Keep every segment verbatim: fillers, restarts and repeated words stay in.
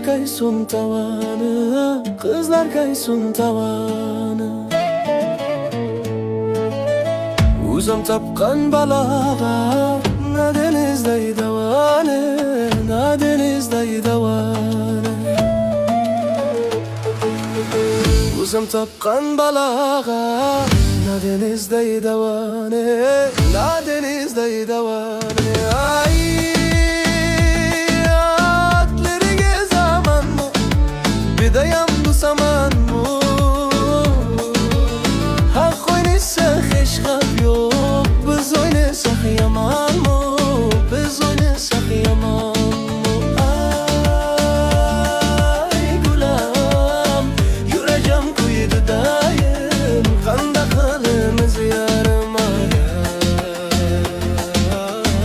كايسۇن تاۋانى، قىزلار كايسۇن تاۋانى. ئۆزۈم تاپقان بالاغا نادىن ئىزدەي داۋانى، نادىن ئىزدەي داۋانى. ئۆزۈم تاپقان بالاغا نادىن ئىزدەي داۋانى، نادىن ئىزدەي داۋانى. ئاي، ئاتلىرىگە زامانمۇ، بىدايامدۇ سامانمۇ؟ ھەق ئوينىسا ھېچ خەۋپ يوق، بىز ئوينىساق يامانمۇ؟ بىز ئوينىساق يامانمۇ؟ ئاي، گۇلۇم، يۈرىكىم كۆيىدۇ دائىم، قانداق قىلىمىز يارىم،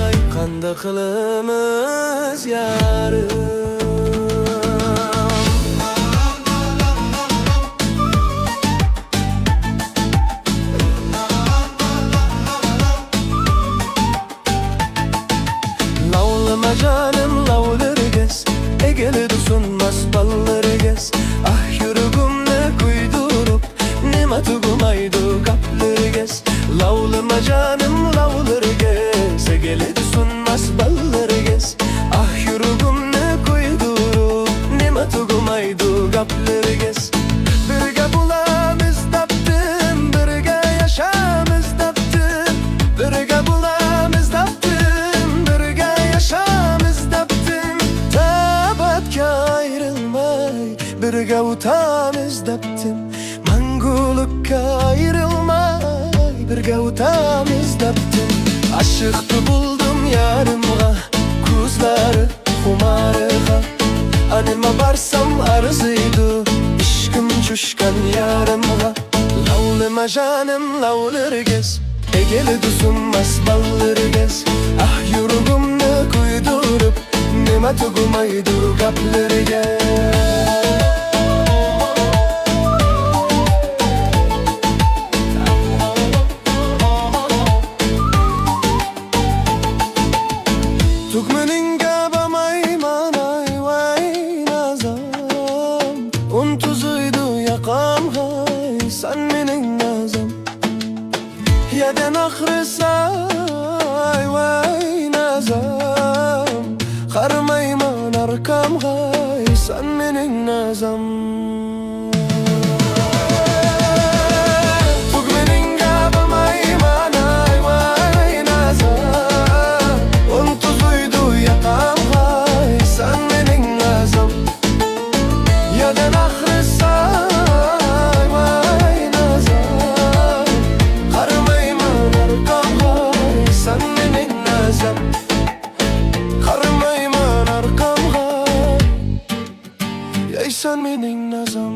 ئاي، قانداق قىلىمىز يارىم؟ لاۋلىما جانىم، لاۋلىرىگىز، ئېگىلىدۇ سۇنماس باللىرىگىز. ئاھ، يۈرىكىمنى كۆيدۈرۈپ، نېمە تۈگىمەيدۇ گەپلىرىگىز. لاۋلىما جانىم، لاۋلىرىگىز، ئېگىلىدۇ سۇنماس باللىرىگىز. ئاھ، يۈرىكىمنى كۆيدۈرۈپ، نېمە تۈگىمەيدۇ گەپلىرىگىز. بىرگە بولامىز دەپتىم، بىرگە ياشامىز دەپتىم، بىرگە بولامىز دەپتىم، بىرگە ياشامىز دەپتىم. ئەبەدكە ئايرىلماي بىرگە ئۆتەمىز دەپتىم، مەڭگۈلۈككە ئايرىلماي بىرگە ئۆتەمىز دەپتىم. ئاشىق بولدۇم يارىمغا، كۆزلىرى خۇمارىغا. ئانىما بارسام ئارزىيدۇ، ئىشقىم چۈشكەن يارىمغا. لاۋلىما جانىم، لاۋلىرىگىز، ئېگىلىدۇ سۇنماس باللىرىگىز. ئاھ، يۈرىكىمنى كۆيدۈرۈپ، نېمە تۈگىمەيدۇ گەپلىرىگىز. تۈگمىنىڭگە بارمايمەن، ئاي، ۋاي، نازام. ئۇنتۇزۇيدۇ ياقامغا سەن مېنىڭ نازام. يەدىن ئاغرىسا، ئاي، ۋاي، نازام. قارىمايمەن ئارقامغا سەن مېنىڭ نازام. تۈگمىنىڭگە بارمايمەن، ئاي، ۋاي، نازام. ئۇنتۇزۇيدۇ ياقامغا سەن مېنىڭ نازام. يەدىن ئاغرىسا، ئاي، ۋاي، نازام. قارىمايمەن ئارقامغا سەن مېنىڭ نازام. قارىمايمەن ئارقامغا، ئەي، سەن مېنىڭ نازام.